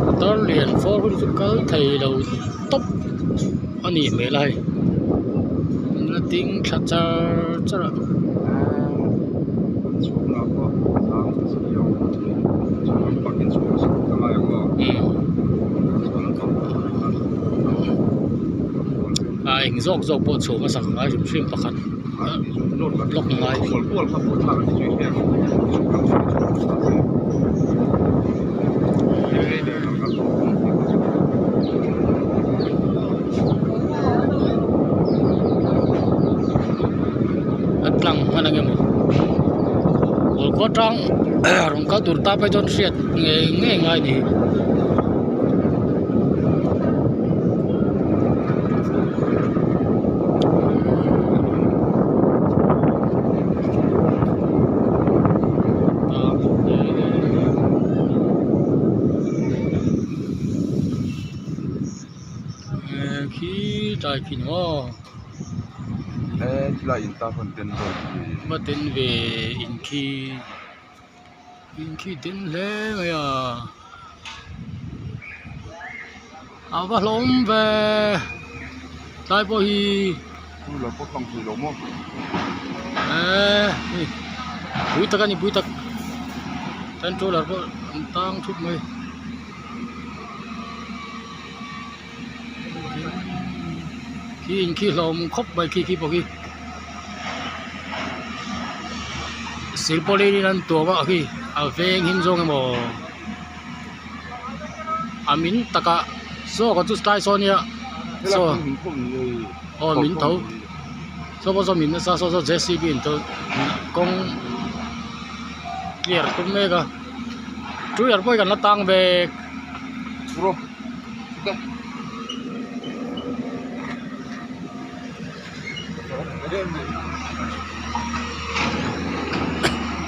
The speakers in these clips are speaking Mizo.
Motor lian four wheel chu kal thei lo tawp a nih hmel a hei an la ding thla char char a. A eng zawk zawk pawh chhuah hmasak a ngai hrim hrim pakhat block ngai. A tlang hman ang emaw kawl khaw tang rawn kal tur ta phei chuan hriat ngei ngei ngai a ni. Khi tlai khi ni maw va den ve in khi in khi den hle mai a a va hlawm ve tlai pawh hi eee hei pui tak a ni pui tak controller pawh an tang thup mai. Khi in khi hlawm khawp mai khi khi pawh khi silpawlin in an tuam a khi a veng him zawng emaw a min takah saw kan chu tlai sawn nia saw aw min tho saw pawh saw min nasa saw saw j c b in kawng clear tum mek a. Two wheeler pawh hi kan la tang ve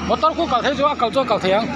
motor khu kal thei chu a kal chu a kal thei ang.